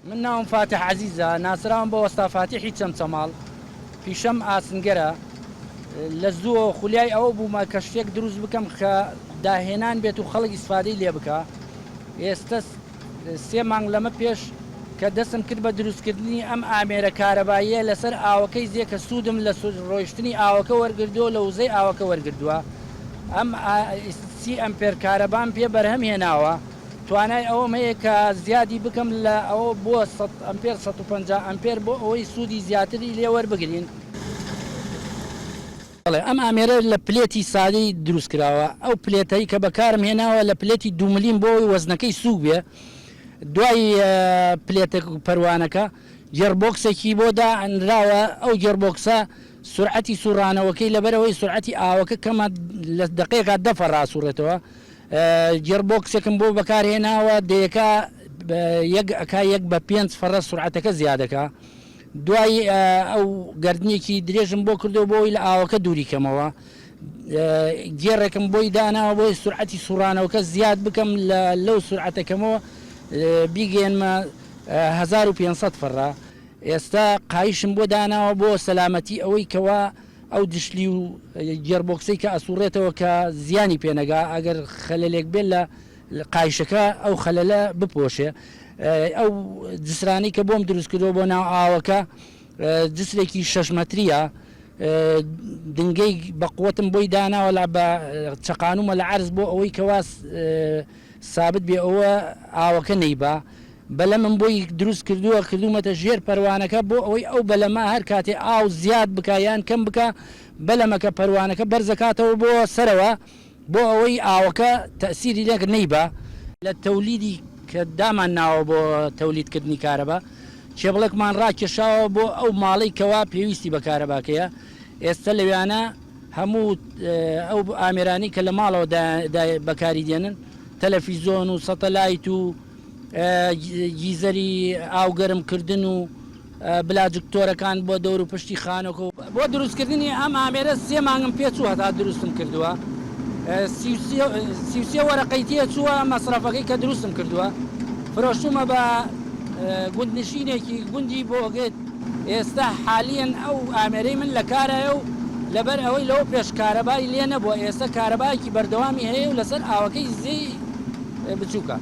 من ناوم فاتیح عەزیزە، ناسراوم بە وەستا فاتیحی چەمچەماڵ، پیشەم ئاسنگەرە، لە زووەوە خولیای ئەوە بوومە کە شتێک دروست بکەم کە داهێنان بێت و خەڵک ئیسفادەی لێ بکا، ئێستە سێ مانگ لەمە پێش کە دەستم کرد بە دروستکردنی ئەم ئامێرە کارەباییە لەسەر ئاوەکەی زێ کە سوودم لە ڕۆیشتنی ئاوەکە وەرگردووە و لە وزەی ئاوەکە وەرگردووە ئەم سی ئەمپێر کارەبام پێ بەرهەم هێناوە. توانای ئەوەم هەیە کە زیادی بکەم لە ئەوە بۆ سەد ئەمپێر 150 ئەمپێر بۆ ئەوەی سوودی زیاتری لێ وەربگرین. بەڵێ ئەم ئامێرە لە پلێتی سادەی دروست کراوە، ئەو پلێتەی کە بەکارم هێناوە لە پلێتی دوو ملیم بۆ ئەوەی وەزنەکەی سووک بێ، دوای پلێتە پەروانەکە gearbox ێکی بۆ دانراوە، ئەو gearbox ە سورعەتی سوڕانەوەکەی لەبەرئەوەی سورعەتی ئاوەکە کەمە لە دەقەیەکا دە فەڕ ئەسوڕێتەوە، gearbox ێکم بۆ بەکار هێناوە دەیەکا یەک ئەکا یەک بە پێنج فەڕە سورعەتەکە زیادەکا دوای ئەو گەردنێکی درێژم بۆ کردەوە بۆ ئەوەی لە ئاوەکە دووری کەمەوە گێڕێکم بۆی داناوە بۆی سورعەتی سوڕانەوەکە زیاد بکەم لە لەو سورعەتە کەمەوە بیگەیەنمە 1500 فەڕە ئێستا قایشم بۆ داناوە بۆ سەلامەتی ئەوەی کەوا ئەو دشلی و گێڕبۆکسەی کە ئەسوڕێتەوە کە زیانی پێ نەگا ئەگەر خەلەلێک بێت لە قایشەکە ئەو خەلەلە بپۆشێ ئەو جسرانەی کە بۆم دروست کردووە بۆ ناو ئاوەکە جسرێکی شەش مەتریە دنگەی بە قوتم بۆی داناوە لە بە چەقانومە لە عەرز بۆ ئەوەی کەوا سابت بێ ئەوە ئاوەکە نەیبا بەلەمم بۆی دروست کردووە کردوومەتە ژێر پەروانەکە بۆ ئەوەی ئەو بەلەمە هەر کاتێ ئاو زیاد بکا یان کەم بکا بەلەمەکە پەروانەکە بەرزەکاتەوە بۆ سەرەوە بۆ ئەوەی ئاوەکە تەئسیری لێ نەیبا. لە تەولیدی کە دامان ناوە بۆ تەولید کردنی کارەبا کێبڵێکمان ڕاکێشاوە بۆ ئەو ماڵەی کەوا پێویستی بە کارەباکەیە ئێستە لەویانە هەموو ئەو ئامێرانەی کە لە ماڵەوە بەکاری دێنن تەلەفیزۆن و سەتەلایت و گیزەری ئاو گەرم کردن و بلاجکتۆرەکان بۆ دەور و پشتی خانۆکە و. بۆ دروستکردنی ئەم ئامێرە سێ مانگم پێ چوو هەتا دروستم کردووە 33 وەرەقەی تێ چووە مەسرەفەکەی کە دروستم کردووە فرۆشتومە بە گوندنشینێکی گوندی بۆگت ئێستا حالیەن ئەو ئامێرەی من لە کارایە و لەبەر ئەوەی لەوە پێش کارەبای لێ نەبووە ئێستا کارەبایەکی بەردەوامی هەیە و لەسەر ئاوەکەی زێی بچووکە.